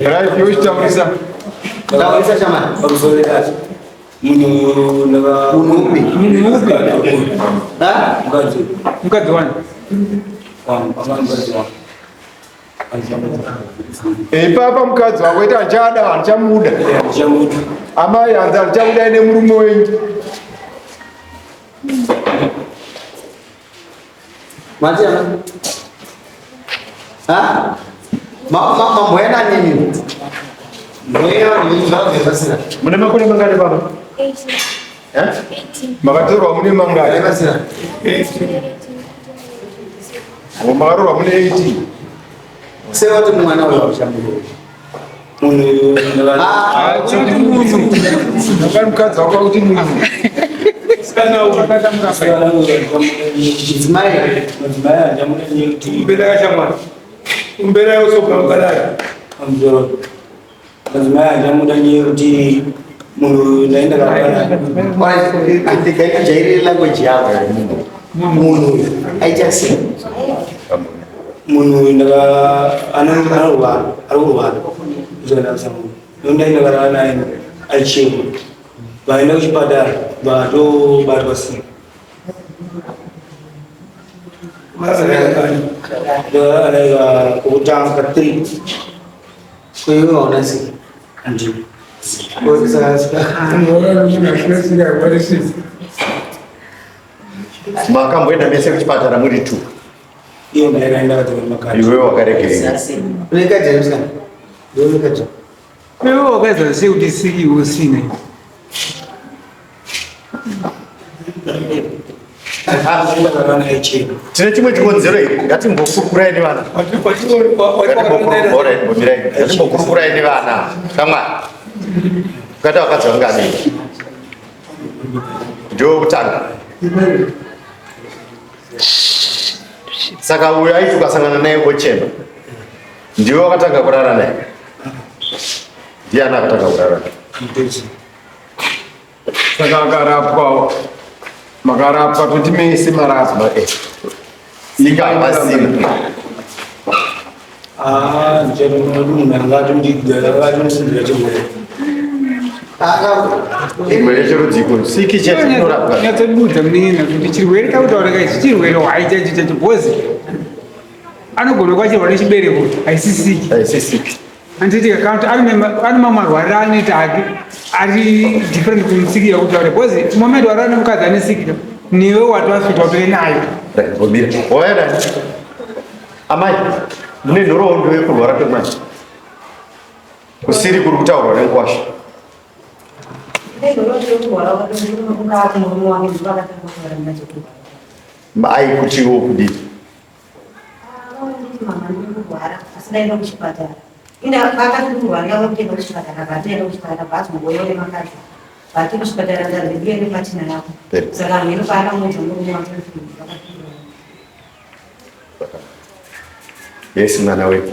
Right, iwe chitaurisa. Taurisa chamani. Munhu Munhu upi? Munhu upi? Ha? Mukadzi. Mukadzi wani? Wangu, amai mukadzi wangu. Ipapa mukadzi wako ita handichada, handichamuda. Handichamuda. Amai hanzi handichamuda nemurume wenyu. Mati ana? Ha? Ma ma mamboena nini? Mweya nini zvakabvira Mune makore mangani baba? 18. Eh? 18. Makatorwa mune mangani? Zvakabvira. Oh, Makatorwa mune 18. Sei wati mwana uyo auchamuda? Munhu Ah, Kuti munhu. Mukadzi mukadzi wako kuti munhu. Mudzimai. Madzimai handichamuda nekuti Umbera kashamwari. Umbera yosoka mukadai. pamusoro. Madzimai handichamuda nekuti munhu ndaenda karara. Jairire language yako. Munhu uyu aita sei? Munhu ndaka anorwara, ari kurwara. Ndozvandakusamuda. Nondaenda karara naye aichekwa. Vaenda kuchipatara vatobatwa sei. Ndakadarika kutanga 3 Kuiwe waona sei? Handina. Makamboenda mese kuchipatara muri two. Iye ndaikaenda katora makati. Iwewe wakaregerera. Unoika James kana? Unoika James. Iwe wakaita sei kuti siki usine? Ndakarara naye chena. Tine chimwe chikonzero here? Ngatimbokurukurai nevana. Ngatimbokurukurai ngatimbokurukurai nevana. Shamwari. Ukati vakadzi vangani? Ndiwe wekutanga. Saka uyo aiti ukasangana naye ochema. Ndiwe wakatanga kurara naye. Ndiani akatanga kurara naye? Mutezi. Saka akarapwa makarapwa toti mese marapwa. Inga hapasina. Ah, ndichatoona kuti munhu anga atomusimbira chirwere. Chirwere cherudziko. Siki chete chinorapwa. Nyatsodudza munina kuti chirwere takutaura ichi chirwere hwai chacho chacho bhozi anogona kuva chirwere chechibereko haisi siki. Haisi siki. Handiti kana kuti ane mamwe marwariro anoita ake ari different kumusiki yakutaura because moment warara nemukadzi ane siki newe watoafita watove nayo. Mbomira. Waya nani? Amai, mune nhoroondo yekurwara kwemwana. Kusiri kuri kutaurwa nenkwasha. Mai kutiwo kudii? Mama ndiri kurwara asi ndaenda kuchipatara. Ina vakati kurwara kuenda kuchipatara vatienda kuchipatara vazongoyo nemakadzi. Vati kuchipatara ndanzi ndiye nepatina yako. Saka hameno paakamuudza murume wake kuti vakapindura. Yes, mwana wedu.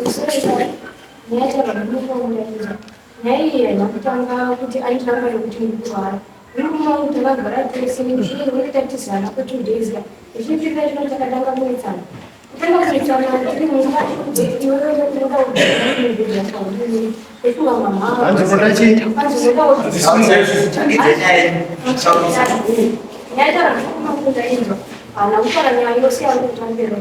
Nyaya iyi haina kutanga kuti aitanga nekuti ndikurwara. Murume wangu takagara tese mushure mekunge tatizana for 2 days ka. Ndichipinda chino takatanga kunetsana. Kutanga kunetsana tiri mumba iwewe unoda kuti ndofunga mama. Hanzi unoda chii? Hanzi unoda kuti. Nyaya taura inzwa. Haana kutaura nyaya yose yauri kutambira.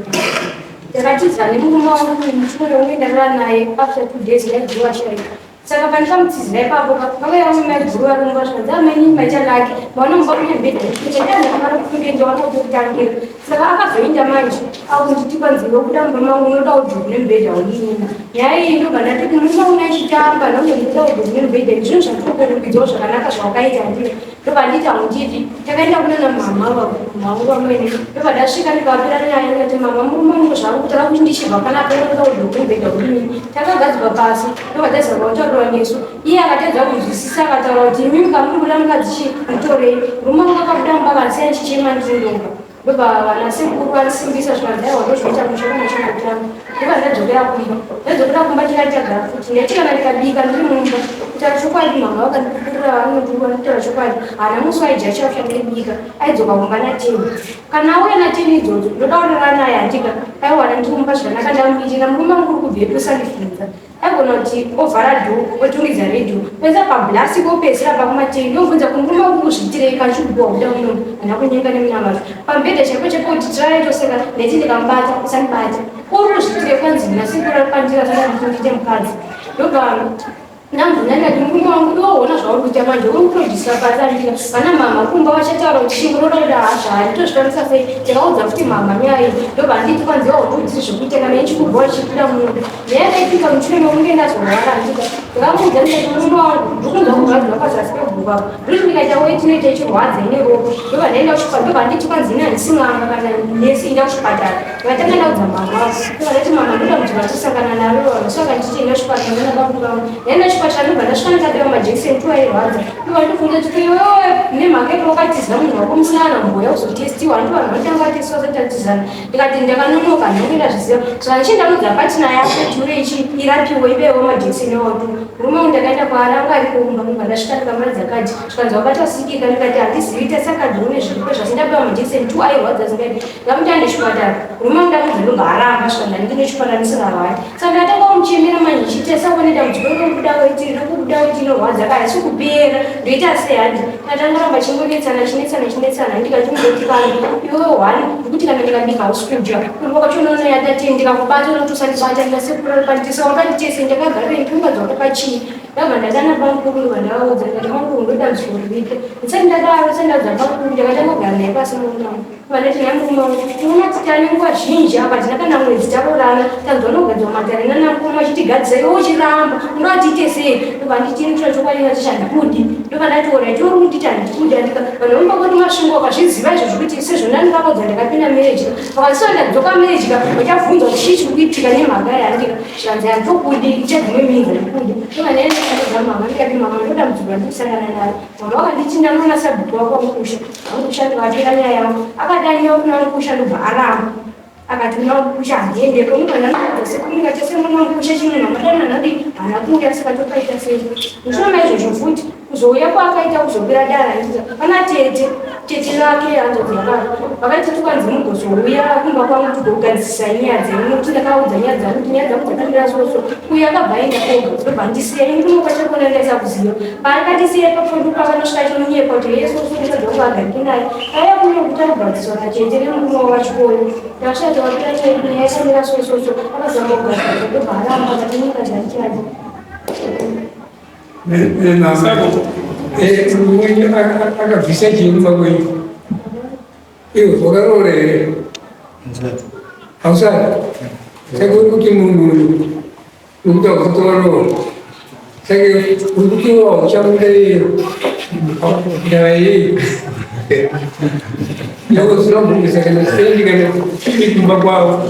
Takatizana nemurume wangu mushure mekunge ndarara naye after 2 days ndaiguru ashaika. Saka pandikamutizira ipapo vakauya vamwe maiguru vari mumba zvikanzi amainini maita lake maona mumba mune mubhedha ndandakafana kufunge ndawana kutokutangira. Saka akazoenda manje akunditi kwanzi iwe kuda mumba mangu unoda udhuku nemubhedha udinina. Nyaya iyi ndobva ndati murume wangu achitamba nonge ndinoda udhuku nemubhedha ndizvo zvatinokurumbidzawo zvakanaka zvawakaita ndini. Ndobva nditi hamundidi. Takaenda kunana mama vangu vamwene. Ndobva ndasvika ndikavapira nyaya ndikati mama murume wangu zvaari kutaura kuti ndichibva panapa unoda udhuku nemubhedha udinini. Takagadzikwa pasi ndobva tazama kutaura nesu. Iye akatadza kunzwisisa akataura kuti imimi kamuri kuda mukadzi chii mutorei. Murume wangu akabuda mumba akandisiya ndichichema ndiri ndoga. Ndobva vana sekuru vandisimbisa zvikanzi aiwa ndozvinoita musha kana chingotanga. Ndobva ndadzokera kumba. Ndadzokera kumba tikati tagara futi. Ndaiti kana ndikabika ndiri mumba. Kutaura chokwadi mama vakandipupurira vanondiwa kutaura chokwadi. Haana musi waidya chikafu chandibika. Aidzoka kumba nateni. Kana auya nateni idzodzo ndoda kurara naye. naye handika aiwana ndikumupa zvakanaka ndamuitira murume wangu uri kubvepi usandibvunza aigona kuti ovhara dhoo otungidza redhiyo oisa pablasi kopedzisira pakumatei ndomubvunza kuti murume wangu kuzviitirei kachikubowa kuda muno hana kunyenga nemunamato pamubhedha chaipo chaipo kuti tirare toseka ndeti ndikamubata usandibata uri kuzviitirei kwanzi nasekuru ari pandira saka kuti ndiite mukadzi ndobva ndambona ndati murume wangu ndoona zvauri kuita manje uri kutodyisa pasi andika vana mama kumba vachataura kuti chingoroda kuda hazvaari tozvikwanisa sei takaudza futi mama nyaya iyi ndobva anditi kwanzi wautoudziri zvekuita kana ichikubhowa chichipinda muno nyaya yakaitika mushure mekunge ndazorwara andika ndakamuudza ndikati murume wangu ndikunzwa kurwadziwa pazasi pegumbo apo ndoti ndikaita weti inoita ichirwadza ine ropa ndobva ndaenda kuchipatara ndobva anditi kwanzi ini handisi n'anga kana nesi inda kuchipatara ndikatanga ndaudza mama ndobva ndati mama ndoda kuti vatisangana navo vanhu saka nditi enda kuchipatara ndona bamukuru vangu ndaenda kuchipatara ndobva ndasvika ndikapiwa majekiseni two airwadza ndobva ndofunga kuti iwewe nemhaka yekuti wakatiza munhu wako musina kana mboya kuzotestiwa handi vanhu vanotanga vatestiwa vasati tatizana ndikati ndakanonoka ndinenge ndazviziva saka ndichienda nodza patina yako kuti ure ichi irapiwe ibewo majekiseni iwawo two murume wangu ndakaenda kwaari anga ari kumba ndobva ndasvika ndikamuratidza kadhi zvikanzi wabata sikika ndikati handizivi tesa kadhi une zviripo zvasi ndapiwa majekiseni two airwadza zingadi Ndamuti ande chipatara. Murume wangu ndamubva ndobva aramba svika ndani ndine chipatara ndisingarwari. Saka ndatanga kumuchemera manje ndichiti saone dambudziko rinobuda weti rinokubuda weti inorwadza kaya haisi kupera. Ndoita sei handi? Tatanga ramba chingonetsana chinetsana chinetsana ndikati mugoti kana iwewe one ndikuti kana ndikabika hausi kudya. Kurwa kwacho unoona yatati ndikakubata unotosandibata ndikasekura pandisa wakanditese ndakagara ndikungadzwa pachii. Ndabva ndadana bamukuru ndobva ndavaudza ndikati bamukuru ndodambudziko riripo. Ndisati ndadaro ndisati ndaudza bamukuru ndakatanga kugara naye pasi murume wangu. Vanoti nhai murume wangu unoona kuti tane nguva zhinji apa hatina kana mwedzi taroorana tanzwa nokugadzirwa matare nana mukoma vachitigadzisa iwe uchiramba unoda tiite sei ndobva nditi ndinotora chokwadi ndati handikudi ndobva ndati orit uri kunditi handikudi andika vanhu vemumba kwedu masvingo vakazviziva izvozvo kuti sezvo ndandikavaudza ndakapinda marriage vakasiwa ndadzoka marriage ka vachabvunza kuti chii chiri kuitika nemhaka yandika zvikanzi handitokudi ichadzimwe minza ndikudi ndobva ndaenda mama ndikati mama ndoda mudzimba ndikusangana nayo Mama wakanditi ndanoona sabhuku wako wamukusha wamukusha ndikavapira nyaya yangu akadaniwa kuna wamukusha ndobva aramba akati kuna wamukusha handiendeko unobva ndanoudza sekuru ndikati sekuru mwana wamukusha chimwe mamadana nhadi haana kuuya saka topaita sei mushure maizvozvo futi kuzouya kwaakaita kuzopira dara ndita pana tete tete vake hanzvadzi yakaro vakaita tukwanzi mugozouya kumba kwangu tigogadzisisa nyaya dzenyu nokuti ndakaudza nyaya dzangu kuti nyaya dzangu dzakamira soso uye akabva aenda oga ndobva andisiya ini kuno kwachakona ndaisakuziva paakatisiya ipapo ndipo pakanosvika chinonyepa kuti yesu usungisa dzangu agarike naye aiya kuno kuti arikugadziswa nachete nemurume wavachikoro ndakasvika tawapira nyaya yakamira sososo akazama kugadzisa ndobva aramba akati nyika dzandichadi Mwenyu akabvisa chii mumba kwenyu? Iwe wakaroora here? Hausati? Saka uri kuti munhu uyu uri kuti hausati waroora. Saka uri kuti hauchamuda iye ndava yei? Iwe usina kubvisa kana sendi kana chii kumba kwavo.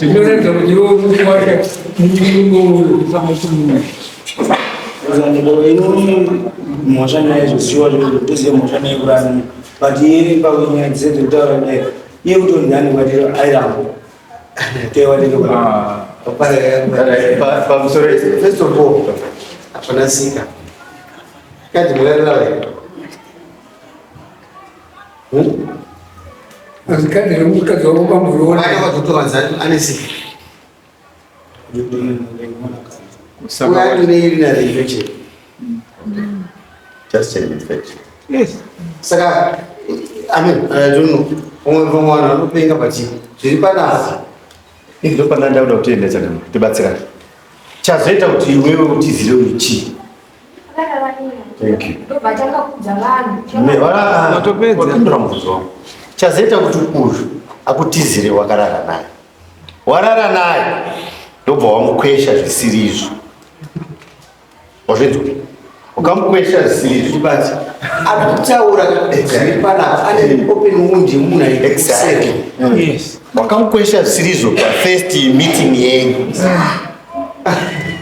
Inoratidza kuti iwe uri kuwasha murume uyu. Mhosva naye zvoziwa zvoziva mhosva naye kurana but iye pakunyaya dzekutaura naye iye kutonzi anibatira airamba Pamusoro first of all hapana sika kadhi murarira here Asi kadhi remukadzi wako pamuriona. Vakazotowanza ane sika uye atone urinary infection. Just an infection. Yes. Saka I mean, I don't know. Vamwe vamwe vanhu vanopenga but zviri panapa. Ndopanda ndakuda kutiendesa kana tibatsirane. Chazoita kuti iwewe utizire uyu chii? Thank you. Ndobva tanga kudza vanhu. Watopedza. Wapindura mubvunzo wangu. Chazoita kuti uyu akutizire wakarara naye. Warara naye ndobva wamukwesha zvisiri izvo. Wazvinzwa? Ukamukwesha zvisiri izvo. But ari kutaura zviri panapa ane open wound yemunhu ari Exactly. Yes. Wakamukwesha zvisiri izvo pafirst meeting yenyu.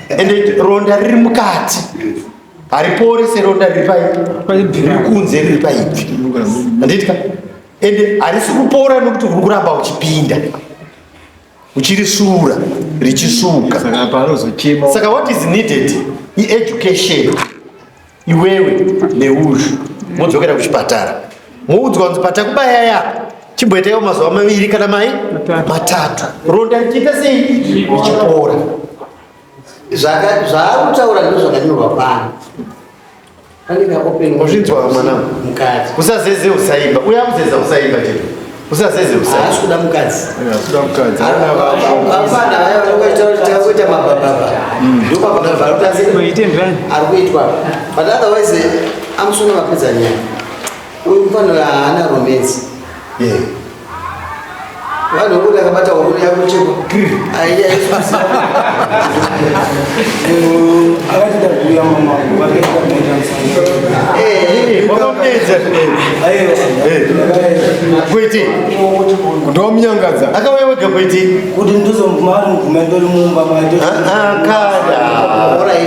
Ende ronda riri mukati. Haripori seronda riri pai riri kunze riri paibvi. Handiti ka? Ende harisi kupora nekuti uri kuramba uchipinda. Uchirisvuura richisvuuka. Saka paanozochema Saka what is needed i-education. Iwewe neuzvu modzokera kuchipatara. Moudzwa kunzi patakubaya apa. Chimboitaiwo mazuva maviri kana mai matatu, ronda richiita sei? Richipora. Zvaari kutaura ndizvo zvakanyorwa pano. Pane ka open Wazvinzwa mwanangu? Mukadzi. Usazeze usaimba. Uya muzeza usaimba chete. Usazeze usaimba. Haasi kuda mukadzi. Kuda mukadzi. Vafana vaya vanongoita kuita mabhabhabha. Ndo mabhabhabha ari kuita sei? Ari kuitwa. But otherwise amusona vapedza nyaya. Uyu mufana haana romance. Yeah. Vanhu vokuti akabata hururu yako cheko. Akatida kuuya mama vakaita kuita Eh, wakamudedza. Kuiti. Ndomunyangadza. Akauya wega kuiti. Kuti ndozomuguma ndori mumba maito. Akada.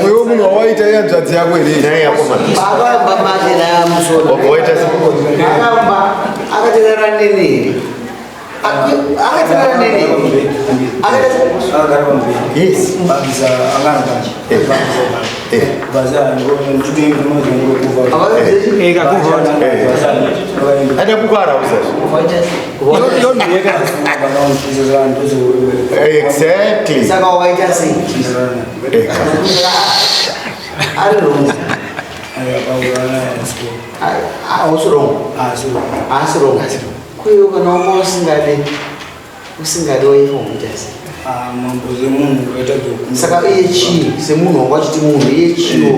Iwe munhu wawaita ihanzvadzi yako here? Naye yakomana. Akamba manje naye amusona. Wabva waita sei? Akamba akatenderana neni here? Akatenderana neni here? Akaita Akagara pamubhedha. Yes. Bvisa akaramba. Bvisa Ada kukarauza. Exactly. Saka waita sei? Ari wrong. Hausi wrong. Haasi wrong. Kuiwe kana wanga usingade usingade waifa kuita sei? Mambo semunhu waita. Saka iye chii semunhu wanga uchiti munhu iye chiwo.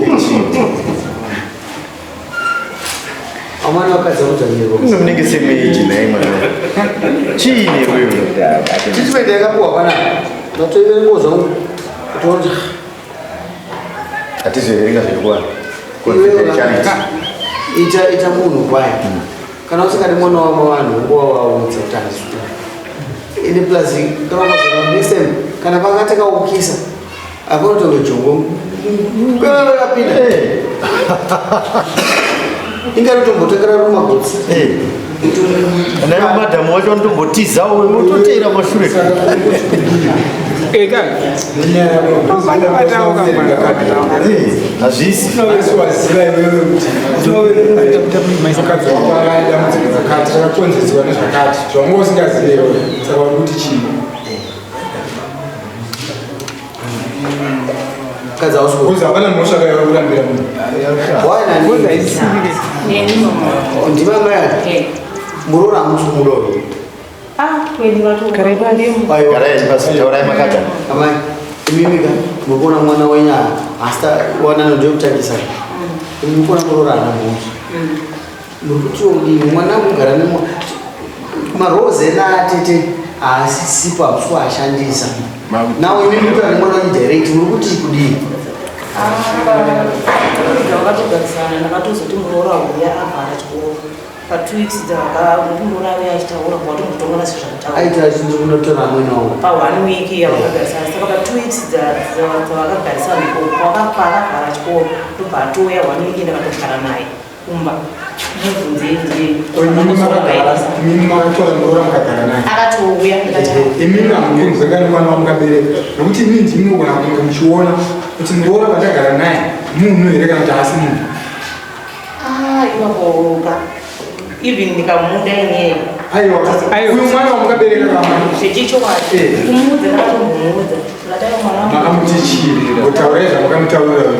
Amwana vakadzi vakudzvanyirwa. Ino munenge semeji naye mwana. Chii newewe? Treatment yakapuwa panapa. Ndatoiverengawo zvangu. Kutoona kuti Hatizoverenga zvekuwana. Iwewe Confidentiality. Ita ita munhu kwaye. Kana usingadi mwana wama vanhu nguva waudza kuti handisi kuda. Ende plus kana ukazona next time kana pakatakaukisa akonotonge jongo apinda. Ingatotombotengera rumagotsi. Eh. Naye madhamu wacho anotombotizawo wototeera mashure. Eh, hazvisi. Waziva iwewe kuti mukadzi wako ava dambudziko rakati rakakonzerwa nezvakati zvawanga usingazive iwewe, saka uri kuti chii? Mukadzi hausi Kuzi hapana mhosva kaiwa kurambira munhu. Ndimamai muroora hamusi kumuda uyu. Garai pasi, taurai makagara. Amai, imimi ka muri kuona mwana wenyu hasta wanano ndeyekutangisa. Imi muri kuona muroora haana mhosva. Muri kuti udini mwana kugara nemwa marozi naatete haasisipo hamusi kuashandisa. Nawo imi muri kutora nemwana wenyu direct muri kuti kudini? Vakatogarisana ndakatozoti muroora uya avhara chikoro pa2 weeks dzakamuroora uya achitaura kwatomutongana sezvakutaura. Aita achinzi kunotora amwene wangu. Pa1 week yavakagarisana, saka pa2 weeks dzavakagarisana wakavhara chikoro ndobva atouya 1 week ndakatogara naye kumba mubvunzei. Imimi makatora muroora mukagara naye. Akatouya ndikati Imimi hamukunzweka nemwana wamukabereka, nokuti imimi ndimi munogona kunge muchiona kuti muroora pandagara naye munhu here kana kuti haasi munhu. Ah, imapoka even ndikamuda inyeye. Aiwa, uyu mwana wamukabereka kamwana. Zvechichokwadi kumuudza ndakatombomuudza ndakati mwana wangu. Makamuti chii? Kutaurai zvamukamutaurira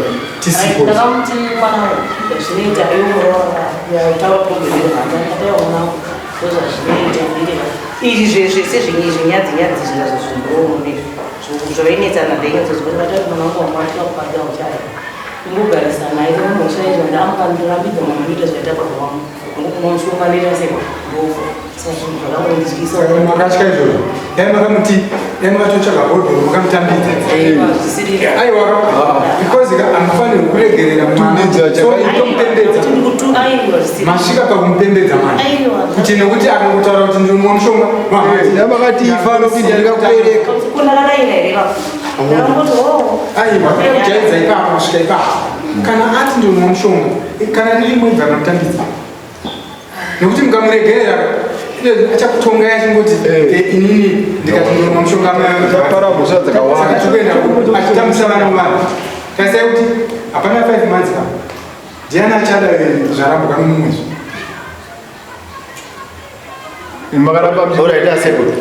tisipo. Ndakamuti mwana zvinoita iwo muroora problem ndakati mwana wangu ndozvazvinoita ndiri izvi zvese zvinyadzi nyadzi zvinazvo zvindoone zvainetsana ndainyatsoziva ndakati mwana wangu wamwatira kupangira uchaya ingogarisana naye munhu uchaizva ndamukandirambidza mwana unoita zvaita baba vangu unomushonganira sei ndofa saka zvinhu zvakangondityisa. Saka makatya izvozvo, dai makamuti dai makatotsvaga bhodhoro makamutambidza. Aiwa, because hamufanirwi kuregerera mwana, so mutomupembedza. Masvika pakumupembedza mwana kuti nekuti akangotaura kuti ndiri mumwe mushonga. Yamakati ifa nokuti ndingakubereka. Kundakadaira here ndakangoti o. Aiwa, kujaidza ipapo kusvika ipapo kana ati ndiri mumwe mushonga kana ndiri mwebva mamutambidza, nekuti mukamuregerera achakutongai achingoti inini ndikati ndiri mumwe mushonga. Uchapara mhosva dzakawanda. Saka tikuenda achitambisa vana muvanhu. Tarisai kuti hapana 5 months ka ndiani achada zvarambuka nomumwezvo. Makaramba Alright, asekuru.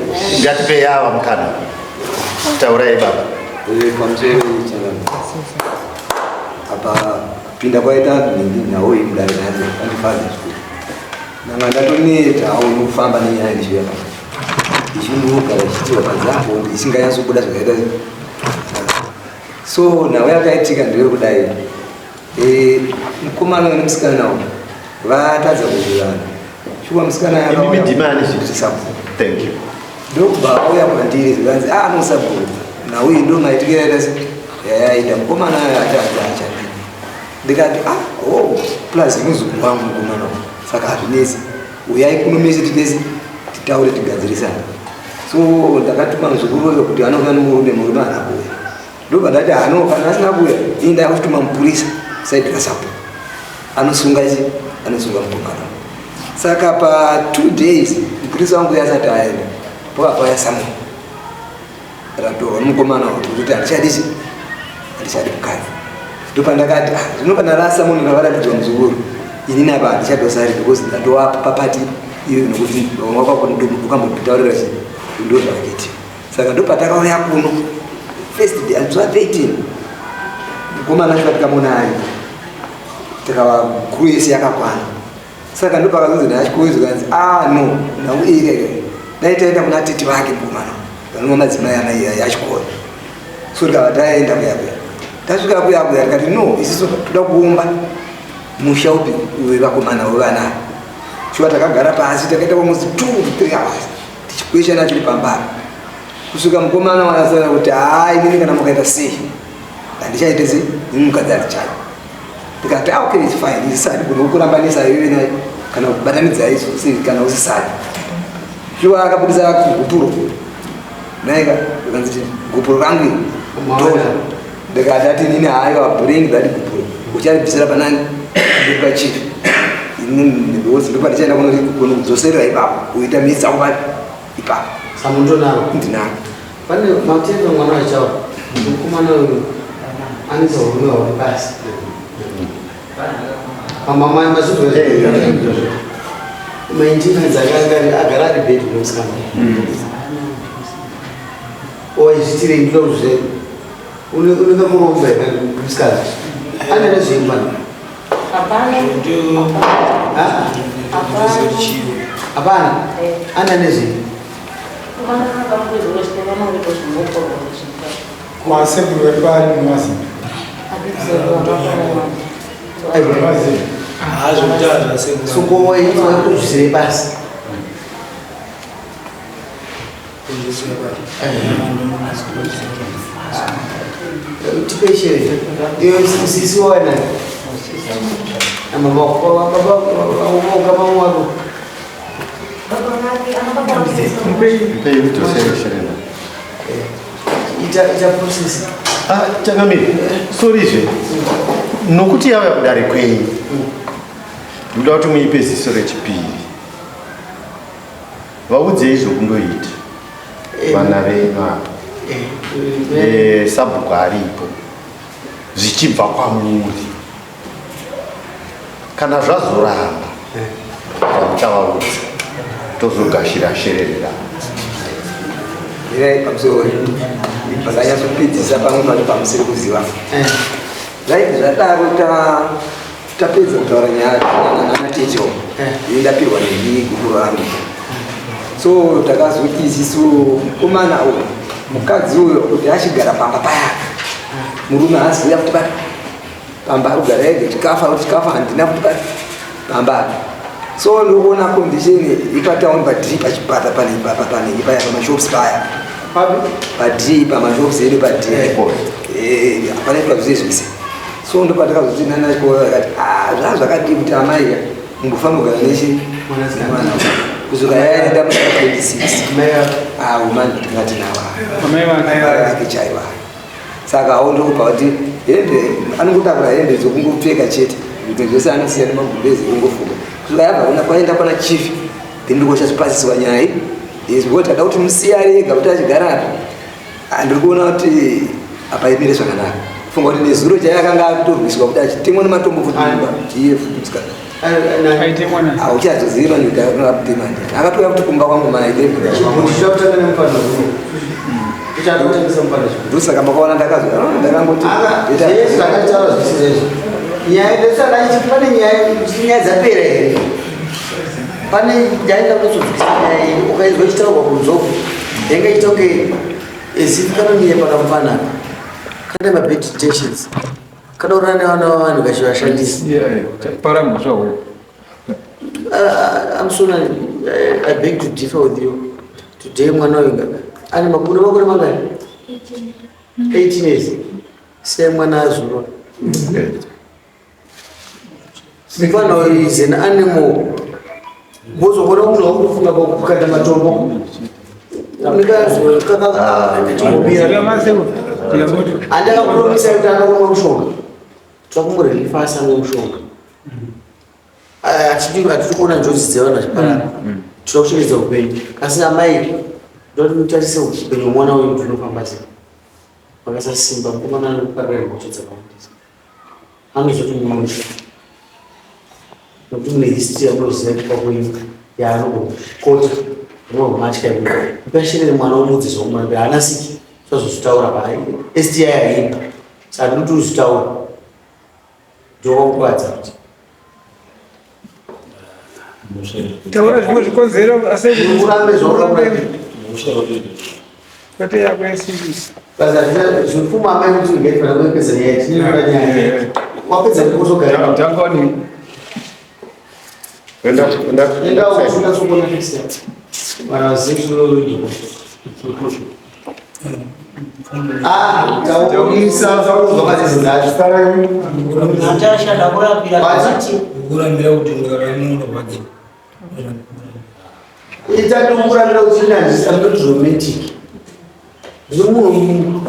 Ngatipei ava mukana. Taurai baba. Pamusoro changano apa kupinda kwaita nhingi nhau iyi mudare nhasi andifadza zvikuru. Ndanga ndatonetawo nokufamba nenyaya ndichiuya pano, ichingogara ichiitiwa panze apo, isinganyatsobuda zvakaita. So nhau yakaitika ndeyekudai: mukomana nemusikana uyu vatadza kuwirirana. Shuwa musikana Imimi ndimani? Sabhuku. Thank you. Ndokubva auya kwandiri, zvikanzi, "A, nosabhuku, nhau iyi ndo maitikira yaita se yayaita, mukomana atadza achadini." Ndikati, "Ah, oh, plus muzukuru wangu mukomana uyu, saka hazvinetsi, uyai kuno mese tidesi titaure tigadzirisane." So ndakatuma muzukuru uyo kuti anouya nomurume. Murume haana kuuya. Ndobva ndati, "Hano, kana asina kuuya, ini ndakutuma mupurisa side rasabhuku, anosunga chi anosunga mukomana." Saka pa 2 days mupurisa wangu asati aenda, pava pauya summon ratorwa nomukomana wangu kuti handichadi chi handichadi mukadzi. Ndopandakati, "Ah, zvino kana rasummon ravaratidzwa muzukuru, inini apa handichadosari because ndatova papati iyo, nokuti wakambotaurira chi ndo zvakaitika." Saka ndopatakauya kuno first day, zuva 13, mukomana acho tikamuona ari tikava guru yese yakakwana. Saka ndopakazonzi nachikoyo, zvikanzi, "A, no, nhau iyi kaika dai taenda kuna tete vake mukomana, vanova madzimai ana achikoro." So tikava taenda kuya kuya, tasvika kuya kuya, tikati, "No, isisu toda kuumba musha upi wevakomana wevana." Shuwa takagara pasi, takaita almost 2 to 3 hours tichikweshana tiri pambara, kusvika mukomana wanasara kuti, "Haa, inini kana mukaita sei handichaite sei, ini mukadzi handichadi." Tikati, "Ah, okay, it's fine, isisadi kuno kurambanisa iwe naye kana kubatanidza izvo sei kana usisadi." Shuwa akabudisa gupuro naika, akanzi, "Gupuro rangu iri tora." Ndikati, "Ati inini haiwa, bring that gupuro, ucharibvisira panani pachief, because ndopandichaenda kunodzoserera ipapo, uita midzi dzako papi ipapo." Samuntonaro? Ndinaro. Pane matendo mwana wachawa, mukomana uyu anoita urume hwake pasi mazvizwa maintenance, agara ari bed nemusikana waizvitirei. Ndoda kuzve unenge muromba musikana ane nezveimwana. Hapana. Hapana ana nezvei. Kwasekuru vari pari mwasi. Soko waikuzvisire pasi. Tipeshere iyo sisi wana baba ukama wako. Mpei mudzosere sherena. Ita ita process. Ah, changamire, sorizve nokuti yauya kudare kwenyu, ndoda kuti muipe ziso rechipiri, vaudzei zvokundoita vana venyu ava. Sabhuku aripo, zvichibva kwamuri, kana zvazoramba zvamuchavaudza, tozogashira sherere ravo. Irai pamusoro pakanyatsopedzisa pamwe pacho pamusiri kuziva. Right, zvadaro tapedza kutaura nyaya nanatecho, ini ndapirwa negupuro rangu. So takazoti isisu mukomana uyu, mukadzi uyo, kuti achigara pamba paya, murume haaziuya kuti pati pamba ari kugara ega, chikafa kuti chikafa handina kuti pati pamba apa. So ndokuona condition ipatauni padhii pachipata panenge paya pamashops paya padhii pamashops edu padhii panoitwa zvese zvese. So ndopatakazoti nanachikoro akati, "Ah, zvaa zvakadii kuti amai mumbofanira kugara nechi mwana kusvika yaenda musi 26 aumani tingati nawa vake chaiva." Saka hau ndokubva kuti hembe anongotakura hembe dzokungopfeka chete, zvimwe zvese anosiya nemagumbezi ekungofuka, kusvika yabva kuna kwaenda kwana chief. Then ndikochazopasiswa nyaya iyi because tada kuti musiye ari ega kuti achigara api. Ndiri kuona kuti hapaimire zvakanaka. Funga kuti nezuro chaiye akanga atorwiswa kuti achitemwa nematombo futi mumba iye futi musikana. Hauchazozivi manje kuti akutema ndini. Akatouya kuti kumba kwangu ma 11. Ndosaka makaona ndakazo ndakangoti zvakataura zvisizezvo nyaya ndosaka pane nyaya nyaya dzapera here pane nyaya ndakutodzokisa nyaya iyi ukaizwa ichitaurwa kunzoku yanga ichita kunge as if kanonyepa kamufana kane mabad intentions kanourana nevana vavanhu kachivashandisa. Para mhosva hoyo. I'm sorry, I beg to differ with you today. Mwana uyu ane makore makore mangani? 18 years. Sei mwana azuro mufana uyu is an animal. Bozogona munhu wakufunga kukanda matombo chimbomira. Handakapromisa kuti anokumwa mushonga, twakumurelifa asamwe mushonga. Hatidi kuona njodzi dzevanhu vachiparara, tinoda kuchengetedza upenyu. Asi amai, ndoda kuti mutarise upenyu hwemwana uyu kuti unofamba sei. Vakasasimba, mukomana anoparira mhosva dzakawandisa, anozoti mumusha nokuti mune history yamunoziva kupa kwenyu yaanogokota unomatya. Mupasherere mwana umudzi zvokumurambira haana siki zvazozvitaura pa STI haina, saka ndinoti uzvitaura ndowakukwadza kuti Taura zvimwe zvikonzero asi urambe zvaurakurambira. Kwete yako yesingisi. Basa zvipfuma amai kuti ungaifana kuipedza nyaya, tinoona nyaya wapedza ndikuzogara. Tangoni. Enda, enda. Enda usungatsokona fix vanhu vazivi. Ah, taurisa zvauzwa mazizi dzacho. Natasha, ndakurambira Bati? Kurambira kuti ndikaramunorwadzi. Ita ndokurambira kuti I'm not romantic. Ndiri munhu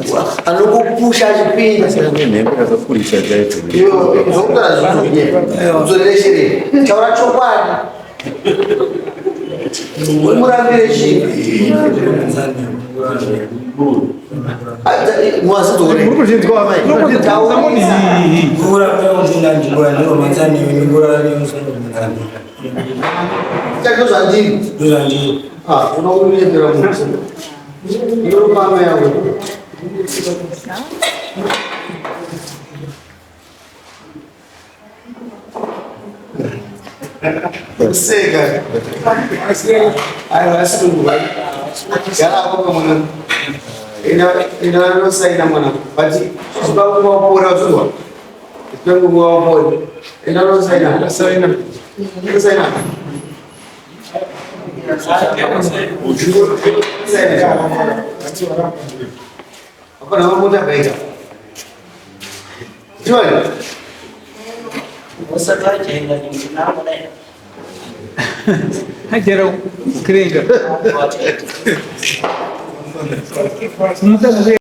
anongopusha achipinda. Nhembe dzakakurisa chaidzo. Iyo zvokutaura zvinhu udzorere, taura chokwadi, umurambire chii? Mwazidore. Muri kuzvinzwa amai? Kurambira kuti ndandingora ndinomatsa newe ndingorara newe usinomatsa newe. Chakio zvandiri. Ndozvandiri. Ah, unokunyepera munhu. Ndinopama yangu. Kuseka. Aiwa, asingu. Gara apo mwana. Ina ina anosaina mwana. But chipangu wapora uzwa. Chipangu wapora. Ina anosaina. Saina. Saina. Saina. Hapana mamota baika. Joy. Usati wajaira ndinamudai. Hajara kurenga. Musa.